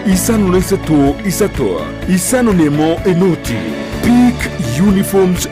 53 isato, 51 enoti. Peak Uniforms.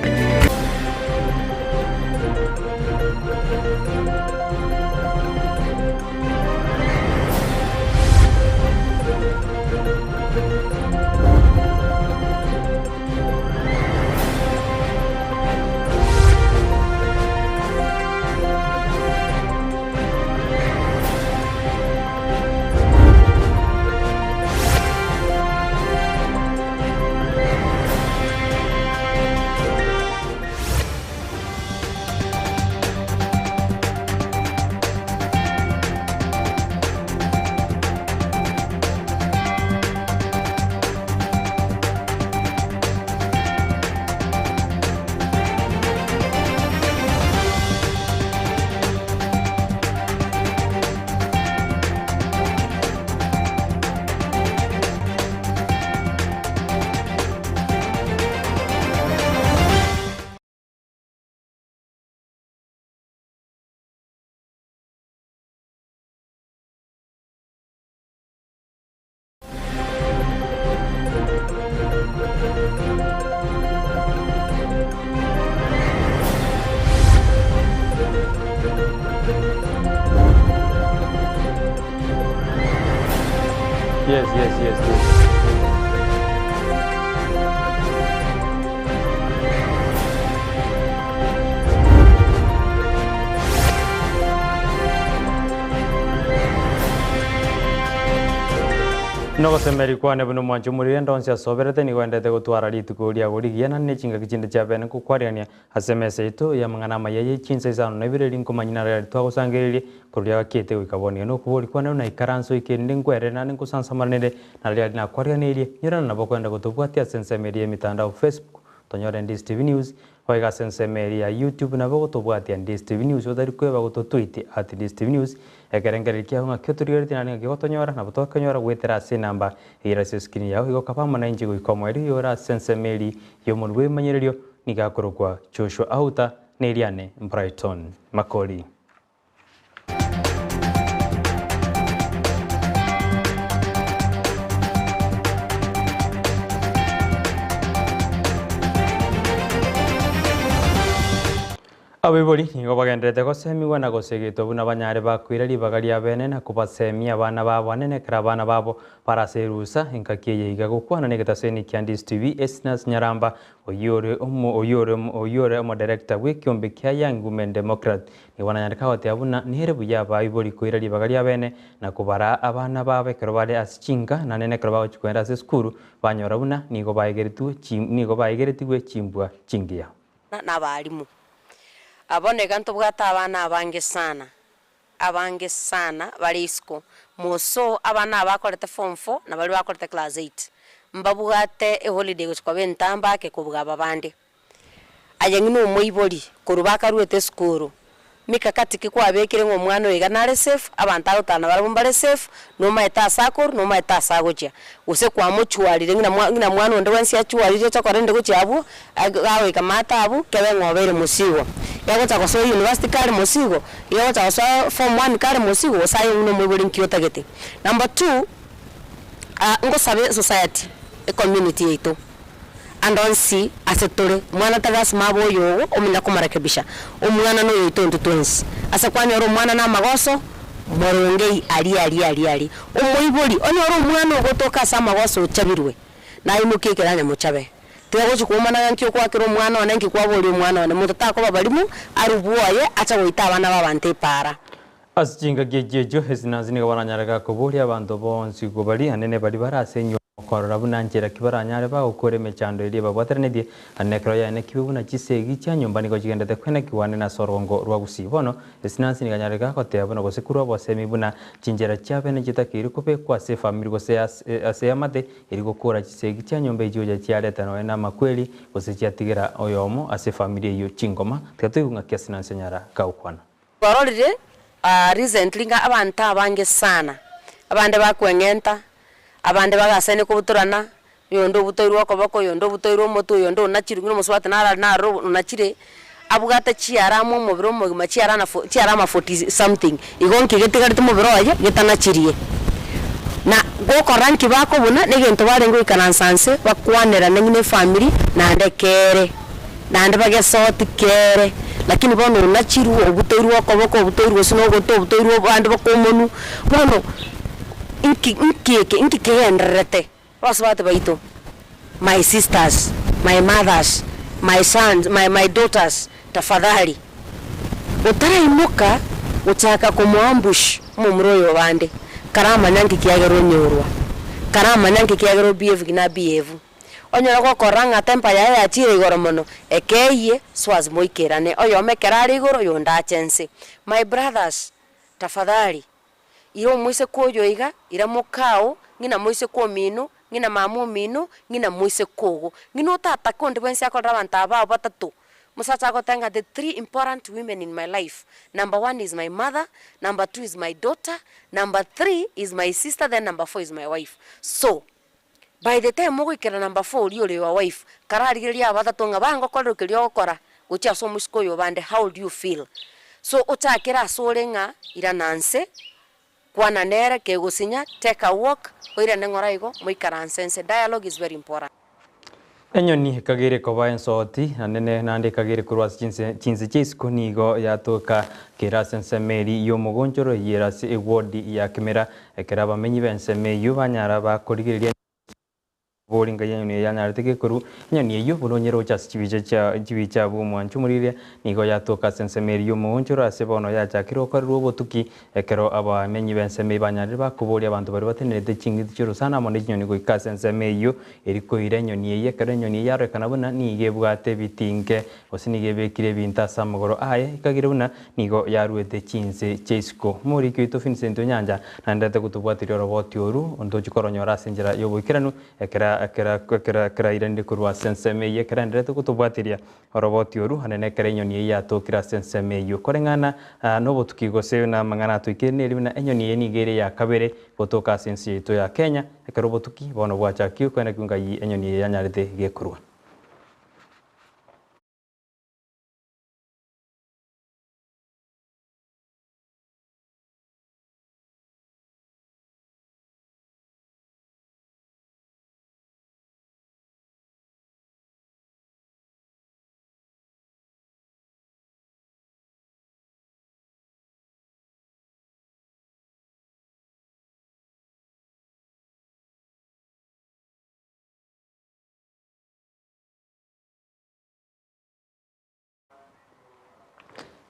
Yes, yes, yes, yes. Nogosemeria kwane buna omwanchi omoriri onsi asoberete nigo endete gotwara rituko riago rigiya na nechingaki chinde chia bene nkokwariania ase emesa yaito y'amang'ana amaya ye chinsa isano na ibere rinkomanyia naro riaria twagosangererie korwa riagakiete goika bono. Iga nokobori kwane buna ikaranse oike erinde nkwerere naende nkosansamoranere naro riaria nakwariganeirie. Nyorana nabo okoenda gotobwatia ase ensemo eria y'emitandao Facebook tonyore Ndisi TV News Boigo ase ensemo eria ya YouTube nabo ogotobwatia Ndisi TV News otari kweba gototweet at Ndisi TV News ekerengererio kiao ng'aki otorigeretie naende ng'aki ogotonyora nabo tokonyora goetera ase enamba eyere ase escreen yao igo kaba amo nainche goika omoerio oyo ore ase ensemo eria y'omonwa bw'ebimanyererio nigo akorokwa Joshua Auta na eriane Brighton Makori. Abaibori nigo bagendererete gosemigwa na gosegetwa buna banyare bakoira ribaga riabene na kobasemia abana babo anene ekero abana babo bare ase erusa engaki eye iga gokwana negetaseni kia Ndisi TV Esnas Nyaramba oyio ore oyio ore oyio ore omoderekta bw'ekiombe kia Young Women Democrat Nigo nanyareka goteba buna nere buya abaibori koira ribaga riabene na kobaraa abana babo ekero bare ase chinka naende nekero bagochia kogenda ase esukuru banyora buna nigo baegeretwe chi nigo baegeretigwe chimbwa chingiya. Na abalimu. Bono iga ntobwate abana abange sana, abange sana bare isiko, moso abana aba bakorete form four na baria bakorete class eight, mbabwate eholiday gochia koba entambe ake kobua aba bande. Aye ng'ina omoibori, korwa bakaruete esukuru, mikakati ki kwabekire ng'a omwana oyo iga nare safe, abanto agotara nabarabwo mbare safe, nomaete ase akorwa, nomaete ase agochia. Gose kwamochwarire ng'ina mwa ng'ina mwana onde bwensi achwarire oche korende gochia abwo, gagoika maate abwo, kebe ng'a obeire mosigo. Iga agocha gosoa university kare mosigo, iga agocha gosoa form one kare mosigo, gose aye ng'ina omoibori nki otagete. Number two, ngosabe esociety, ecommunity yaito. Ande onsi ase tore, omwana tari lasima abe oyogo omonyene komorekebisha. Omwana noyoito intwe twensi. Ase kwanyora omwana namagoso, morongei aria aria aria aria. Omoibori, onyore omwana ogotoka ase amagoso ochabirwe, naimokie ekeranya mochabe. Tiga gochia koumana ng'a nki okoakera omwana one, nki kwaboria omwana one. Monto takoba barimo, arwe bwoye, ache goita abana b'abanto epaara. Ase chingaki echio echio, Esinansi nigo baranyare koboria abanto bonsi baria anene baria bare ase enyomba korora buna nchera ki baranyare bagokora emechando eria ebabwateranetie, naende ekero yaenekigwe buna chisegi chia nyomba nigo chigendete kwenekigwa anene ase orogongo rwa Gusii. Bono Esinansi nigo anyarete goteba buna gose korwa obosemi buna chinchera chiabene chitakeire kobekwa ase efamiri gose ase eamate eri gokora chisegi chia nyomba echio gocha chiareta nonya namakweri gose chiatigera oyomo ase efamiri eyio chingoma. Tiga toigwe ng'aki Esinansi anyara gakwana. Twarorire recently ng'a abanto abange sana, abande bakweng'enta, abande bagasaine kobutorana, oyonde obutoirwe okoboko, oyonde obutoirwe omotwe, oyonde onachirwe buna omosubati naro aria naro onachire, abwate chiara amo omobere omogima chiara na fo chiara ama forty something, igo nki getigarete mobere oye getanachirie. Na gokora nki bakobuna negento barenge goikaransa nse bakwanerane ng'ina efamiri naende kere, naende bagesoti kere, lakini bono onachirwe obutoirwe okoboko obutoirwe gose na ogoto obutoirwe abande bakomonwa, bono nki nki eke nki kegendererete abasubati baito, my sisters, my mothers, my sons, my my daughters tafadhali, otaraimoka gochaka komoambush omomura oyo obande, karamanya nki kiagera onyorwa, karamanya nki kiagera obehave buna abehave. Onyore gokorora ng'a temper yaye yachiire igoro mono, ekeyie so as moikerane, oyomo ekero are igoro oyonde ache nse. My brothers, tafadhali, ira omoiseke oyo iga, ira mokao, ng'ina moiseke omino, ng'ina mama omino, ng'ina moiseke ogo. Ng'ina otatake onde bwensi akorere abanto aba abwo batato, omosacha agoteba ng'a the three important women in my life, number one is my mother, number two is my daughter, number three is my sister, then number four is my wife. So, by the time ogoikera number four oria ore your wife, kararigereria aba batato ng'a bangokorera keria ogokora gochia ase omosike oyo obande, how do you feel? So ochakere asore ng'a irana nse, Kwana nere, kegosinya, take a walk, oirane ng'ora igo, moikaranse inse, dialogue is very important. Enyoni ekageire koba ensoti, na nene naende ekageire korwa ase chinse chinse chia isiko nigo yatoka kera ase ensemo eria y'omogonchoro eyio ere ase ewodi ya Kimera, ekero abamenyi b'ensemo eyio banyara bakorigereria Bori ngai enyoni eye yanyarete gekorwa, enyoni eyio buna onyeroche ase chibicha chia chibicha abwo omwancho omoriria, nigo yatoka ase ensemo eria y'omoonchoro ase bono yachakire gokorerwa obotuki, ekero abamenyi b'ensemo eyio banyarire bakoboria abanto baria batenerete ching'iti chi'orosana amo ne chinyoni goika ase ensemo eyio eri koira enyoni eyio ekero enyoni eyio yarorekana buna nigo ebwate ebitinge gose nigo ebekire ebinto ase amagoro aye, ekagire buna nigo yaruete chinse chia isiko. Omoriki oito Vincent Onyancha naenderete gotobwatiria oroboti oru, ntochi koronyora ase enchera y'oboikeranu ekera ekera ekera ekero airanire korwa ase ensemo eyio ekero aenderete gotobwatiria oroboti oru ande nekero enyoni eyio yatokire ase ensemo eyio. Koreng'ana nobotuki gose namang'ana atoikire neri buna enyoni eye nigo ere eya kabere gotoka ase ense yaito ya Kenya, ekero obotuki bono bwachakire koenekigwa ngai enyoni eye yanyarete gekorwa.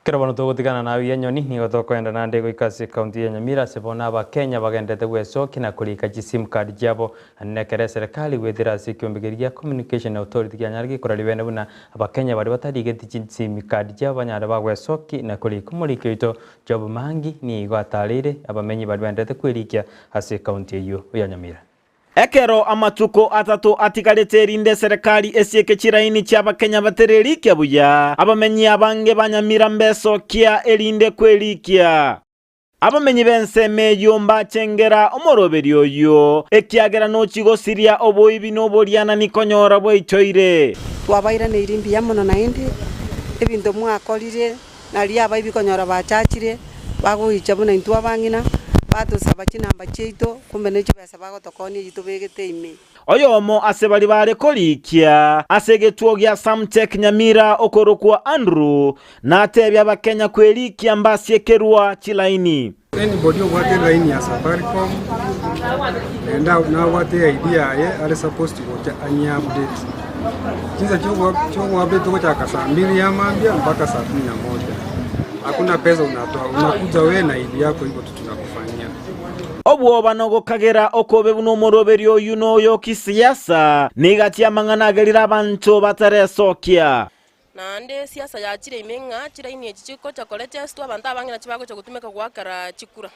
Ekero bono togotigana naye buya nyoni, nigo tokoenda naende goika ase ekaunti ya Nyamira ase bono Abakenya bagenderete gwesokia na korika chisim card chiabo. Naende ekero eserekari goetera ase ekiombe keria gia Communication Authority kianyare gekora ribene buna Abakenya baria batarigeti chisim card chiabo banyare bagwesoki na korika. Omoriki oito Job Mangi nigo atareire abamenyi baria baenderete kwerikia ase ekaunti eyio ya Nyamira. Ekero amatuko atato atigarete erinde eserekari esieke chiraini chi'Abakenya batererikia buya, abamenyi abange ba Nyamira mbesokia erinde kwerikia. Abamenyi b'ensemo eyio mbachengera omoroberio oyio, ekiagera nochi gosiria oboibi na oborianani konyora bwaichoire. Twabairaneirie mbuya mono naende, ebinto mwakorire. Nario abaibi konyora bachachire, bagoicha buna intwe abang'ina, batosaba chinamba chiaito, kumbe ne chibesa bagotokonia eyio tobegete ime. Oyomo ase baria bare korikia ase egetuo gia Samtec Nyamira okorokwa Andrew natebia abakenya kwerikia mbasiekerwa chilaini. Anybody obwate elaini ya Safaricom naende nabwate eID yaye are supposed gocha anye update. Chinsa chia update togochaka saa mbili ya mambia mpaka saa kumi na moja. Hakuna pesa unatoa, unakuja we na ID yako hivyo tu tunakufanyia. Obwoba nogokagera okobe buna omoroberio oyio noyo kisiasa, nigo amang'ana agerire abanto bataresokia. Naende esiasa yachire ime ng'a chilaini echi chigocha korechestwa, abanto abange nachi bagocha gotumeka goakera chikura.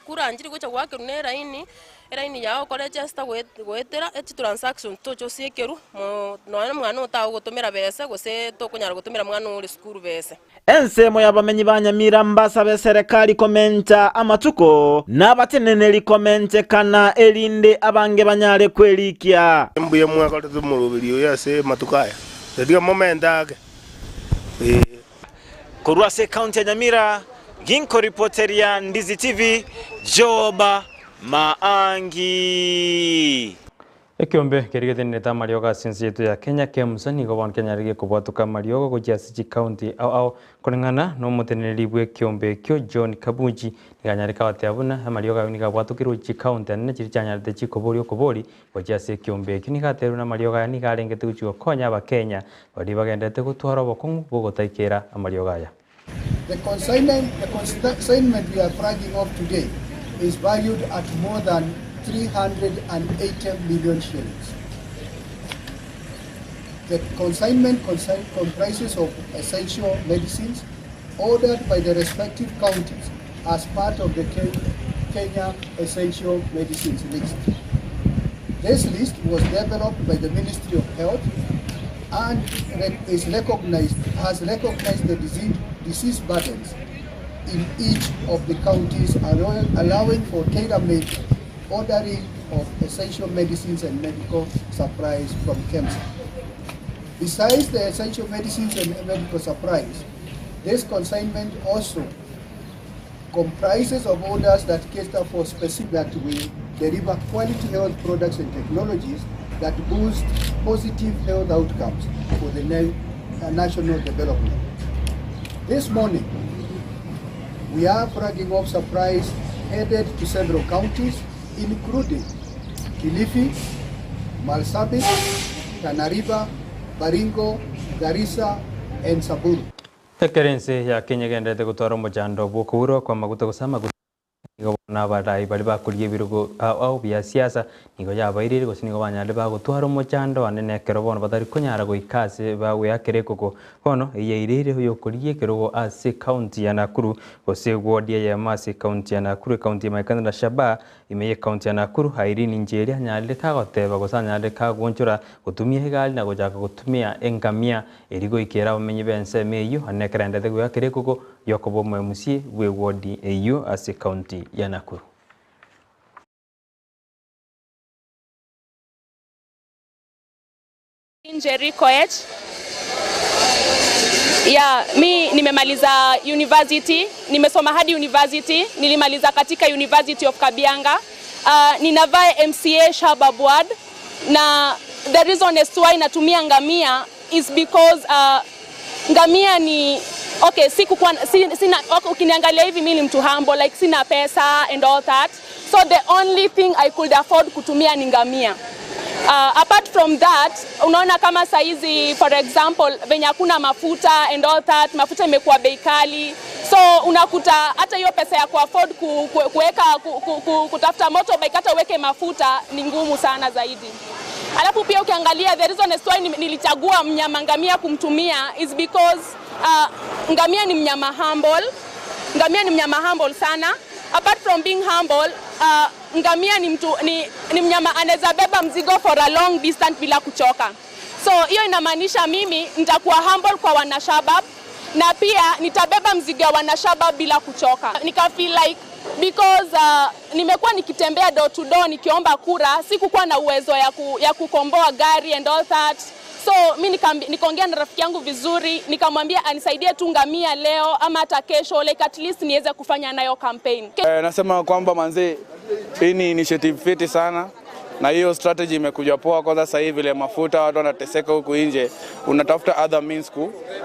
Kura nchiri gocha goakerwa na eraini, eraini yago okorechesta goetera echitransaction toche osiekerwe mo nonya na omwana otagogotomera besa gose tokonyara gotomera mwana ore sukuru besa. Ensemo y'abamenyi ba Nyamira mbasabe eserekari komenta amatuko, na abateneneri komentekana, erinde abange banyare kwerikia. Mbuya mwakorete omoroberi oyo ase amatuko aya, tiga momente ake, ee. Korwa ase ekaunti ya Nyamira, ginkoripoteria Ndizi TV, Job. Maangi. Ekeombe keria getenerete amariogo ase ense yaito ya Kenya, KEMSA, nigo bono kenyarire kobwatoka amariogo gochia ase chikaunti ao ao. Koreng'ana nomoteneneri bw'ekeombe ekio John Kabuchi, nigo anyarete goteba buna amariogo ayio nigo abwatokirwe gochia chikaunti anene chiria chianyarete chikoboria okobori gochia ase ekeombe ekio. Nigo atebirie buna amariogo aya nigo arengete gochia gokonya abakenya baria bagenderete gotwara obokong'u bw'ogotaikera amariogo aya. The consignment, the consignment we are flagging off today is valued at more than 380 million shillings. The consignment consign, comprises of essential medicines ordered by the respective counties as part of the Kenya Essential Medicines List. This list was developed by the Ministry of Health and is recognized, has recognized the disease, disease burdens in each of the counties, allowing for tailor-made ordering of essential medicines and medical supplies from KEMSA. Besides the essential medicines and medical supplies, this consignment also comprises of orders that cater for specific that we deliver quality health products and technologies that boost positive health outcomes for the na national development. This morning, we are flagging off supplies headed to several counties, including Kilifi, Marsabit, Tana River, Baringo, Garissa, and Samburu. Ekero ense ya Kenya egendererete gotwara omochando bw'okourwa kw'amaguta gose amaguta, nigo bono abarai baria bakoria ebirogo ao ao bia siasa nigo yabaireire gose nigo banyarire bagotwara omochando anene ekero bono batari konyara goika ase bagweakera ekoko. Bono eyio yaireire oyokorigia ekerogo ase ekaunti ya Nakuru gose eward eyemo ase ekaunti ya Nakuru ekaunti ya Maikanda na Shabaa Ime y'ekaunti ya Nakuru, Irene Njeri anyarire kagoteba gose anyarire kagoonchora gotumia egari na gochaka gotumia engamia eria goikera abamenyi b'ensemo eyio ane ekero aendete goeakera ekoko y'okoba omoemusie bw'ewodi eyio ase ekaunti ya Nakuru. Njeri Koech. Yeah, mi nimemaliza university, nimesoma hadi university, nilimaliza katika University of Kabianga. Ninavaa MCA Shabab Ward na the reason as to why natumia ngamia is because ngamia ni okay, sikukuwa si, sina okay, ukiniangalia hivi mi ni mtu humble like sina pesa and all that. So the only thing I could afford kutumia ni ngamia. Apart from that, unaona kama saizi for example venye hakuna mafuta and all that, mafuta imekuwa bei kali, so unakuta hata hiyo pesa ya kuafford ku, ku, kuweka ku, ku, ku, kutafuta motorbike hata uweke mafuta ni ngumu sana zaidi. Alafu pia ukiangalia the reason as why nilichagua mnyama ngamia kumtumia is because ngamia ni mnyama humble. Ngamia ni mnyama humble sana. Apart from being humble, ngamia ni, mtu, ni mnyama anaweza beba mzigo for a long distance bila kuchoka. So hiyo inamaanisha mimi nitakuwa humble kwa wanashabab na pia nitabeba mzigo wa wanashabab bila kuchoka. Nika feel like because nimekuwa nikitembea door to door nikiomba kura, sikukuwa na uwezo ya kukomboa gari and all that. So mi nikaongea na rafiki yangu vizuri, nikamwambia anisaidie tu ngamia leo ama hata kesho, like at least niweze kufanya nayo campaign. Nasema kwamba manze, hii ni initiative fiti sana na hiyo strategy imekuja poa. Kwanza sasa hivi vile mafuta watu wanateseka huku nje, unatafuta other means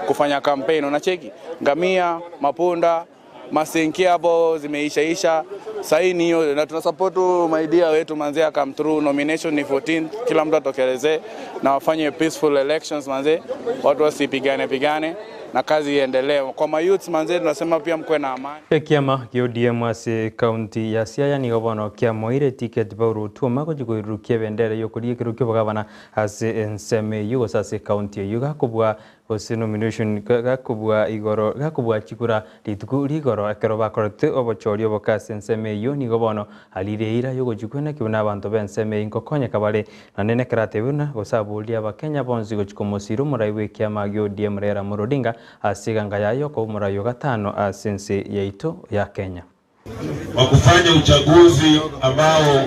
kufanya campaign. Unacheki ngamia, mapunda, masenki hapo zimeishaisha. Sasa hii ni hiyo, na tuna support my dear wetu manze, come through. Nomination ni 14, kila mtu atokelezee na wafanye peaceful elections manze, watu wasipigane pigane na kazi iendelee. Kwa ma youths manze, tunasema pia mkuwe na amani. Ekiama kia ODM ase ekaunti ya Siaya nigo bono kiamoire ticket Paul Otuoma gochia koirurukia ebendera yokoria ekero kia obogabana ase ensemo eyio gose ase ekaunti eyio gakobua gose nomination gakobua igoro gakobua chikura rituko rigoro ekero bakorete obochori oboke ase ensemo eyio nigo bono arire eira yogochia kwenekigwa buna abanto ba ensemo eyio nkokonyeka bare naende nekero atebiwe buna gose aborie abakenya bonsi gochia komosira omorai bwa ekiama gia ODM Raila Amolo Odinga ase eganga yaye okoba omorai o gatano ase ense yaito ya Kenya. Wa kufanya uchaguzi ambao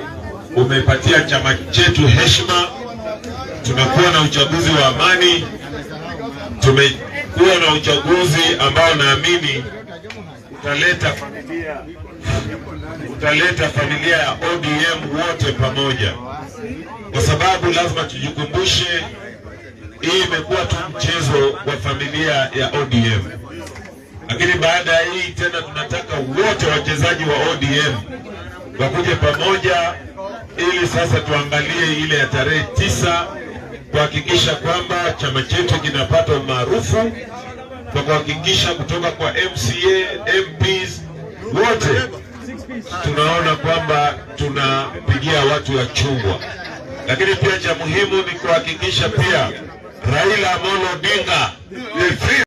umepatia chama chetu heshima. Tumekuwa na uchaguzi wa amani, tumekuwa na uchaguzi ambao naamini utaleta familia utaleta familia ya ODM wote pamoja, kwa sababu lazima tujikumbushe, hii imekuwa tu mchezo wa familia ya ODM, lakini baada ya hii tena tunataka wote wachezaji wa ODM wakuje pamoja, ili sasa tuangalie ile ya tarehe 9 kuhakikisha kwamba chama chetu kinapata umaarufu kwa kuhakikisha kutoka kwa MCA, MPs wote tunaona kwamba tunapigia watu ya chungwa, lakini pia cha muhimu ni kuhakikisha pia Raila Amolo Odinga the free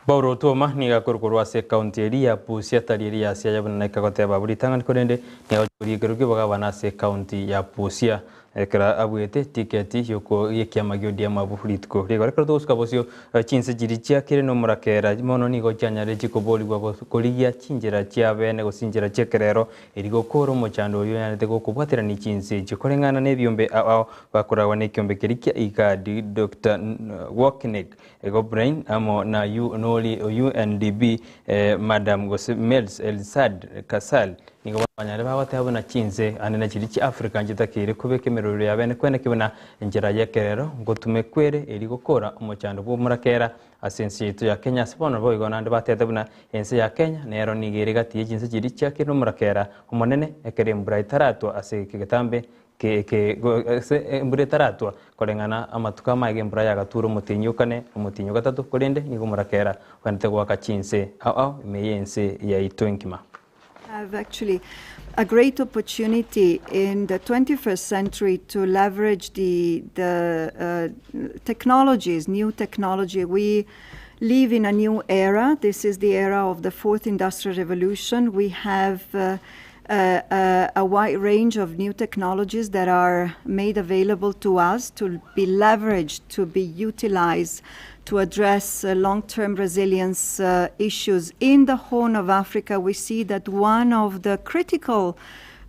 Paul Otuoma nigo akorukorwa ase ekaunti eria ya Busia tari eria ya Siaya buna naika goteba abwo ritang'ani korende nigo agochia ekerogo ki'obogabana ase ekaunti ya Busia ekero abuete tiketi yoko y'ekiama gia ODM abwo rituko rigo. Ekero togosuka bosio chinse chiria chiakire na omorakera mono nigo chianyare chikoborigwa korigia chinchera chia bene gose chinchera chi'ekerero erio gokora omochando oyio onyarete gokobwaterania chinse echio koreng'ana na ebiombe ao ao bakoragwa na ekiombe keria kia IGAD Doctor Workneh Gobrein amo na nori o UNDP Madam gose Mels Elsad Kasal nigo banyare bagoteba buna chinse ande na chiria chia Africa nchitakeire kobeka emerorero ya bene kweneki buna enchera y'ekerero ngotumekwa ere erio gokora omochando bw'omorakera ase ense yaito ya Kenya. Ase bono boigo naende batete buna ense ya Kenya nero nigo ere gati ye chinse chiria chiakire nomorakera omonene ekero embura etaratwa ase egetambe ase embura etaratwa koreng'ana amatuko amaye g'embura yagatura omotienyi o kane, omotienyi o gatato, korende nigo omorakera ogendete goaka chinse ao ao ime y'ense yaito enkima. Have actually a great opportunity in the 21st century to leverage the, the uh, technologies, new technology. We live in a new era. This is the era of the fourth industrial revolution. We have uh, a, a wide range of new technologies that are made available to us to be leveraged, to be utilized to address uh, long-term resilience uh, issues. In the Horn of Africa, we see that one of the critical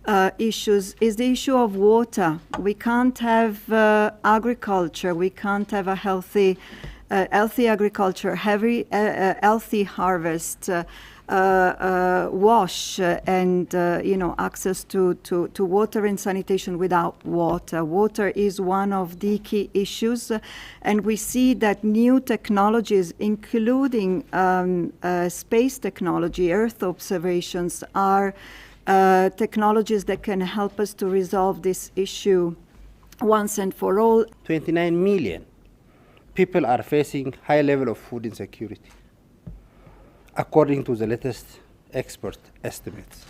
uh, issues is the issue of water. We can't have uh, agriculture, we can't have a healthy, uh, healthy agriculture, heavy, uh, healthy harvest, wash and you know access to, to, to water and sanitation without water. Water is one of the key issues, and we see that new technologies, including um, space technology, Earth observations, are technologies that can help us to resolve this issue once and for all. 29 million people are facing high level of food insecurity, according to the latest expert estimates.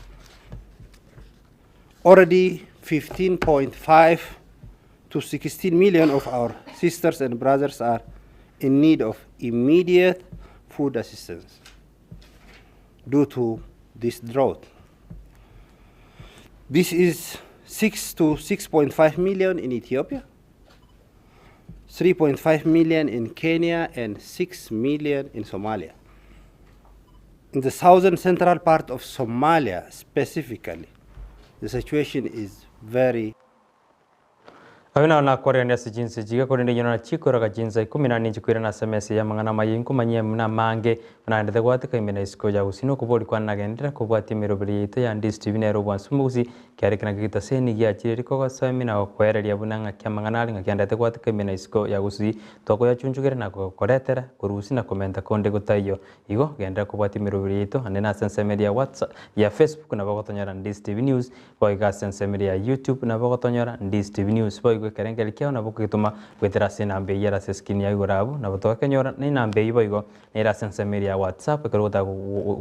Already 15.5 to 16 million of our sisters and brothers are in need of immediate food assistance due to this drought. This is 6 to 6.5 million in Ethiopia, 3.5 million in Kenya, and 6 million in Somalia. In the southern central part of Somalia specifically, the situation is very Abwo nao nakwarerania ase chinse chiga, korende inwe nachikoraga chinsa ikomi na ninche koirana ase emesa y'amang'ana amaya inkomanyia buna amange naendete gwateka ime na isiko ya gusii na okobori kwane nagenderera kobwatia emeroberi yaito ya Ndizi TV nere obwansu mogusi kiare kera getaseni giachire riko gosoemia na gokoereria buna ng'aki amang'ana are ng'aki aendete gwateka ime na isiko ya gusii twakoyachunchugera na gokoretera korusia na komenta konde gotaiyo igo genderera kobwatia emeroberi yaito ande nase ensemo eria ya WhatsApp ya Facebook nabo ogotonyora Ndizi TV News boigo ase ensemo eria ya YouTube nabo ogotonyora Ndizi TV News boigo ekerengeri kiao nabo okogetoma goetera ase enamba eyio ere ase escreen ya igoro abwo nabo togokenyora na enamba eyio boigo nere ase ensemo eria ya WhatsApp ekero ogotaka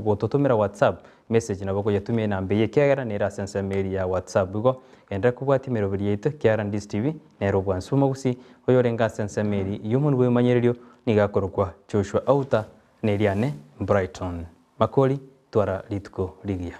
gototomera WhatsApp message nabo okoyetumia enamba eyio ekiagera nere ase ensemo eria ya WhatsApp igo genderera kobwatia emeroberi yaito ekiagera Ndizi TV nere obwansu omogusi oyorenge ase ensemo eria y'omonwe bw'emanyererio nigo akorokwa Joshua Outa na eriane Brighton Makori twara rituko rigiya.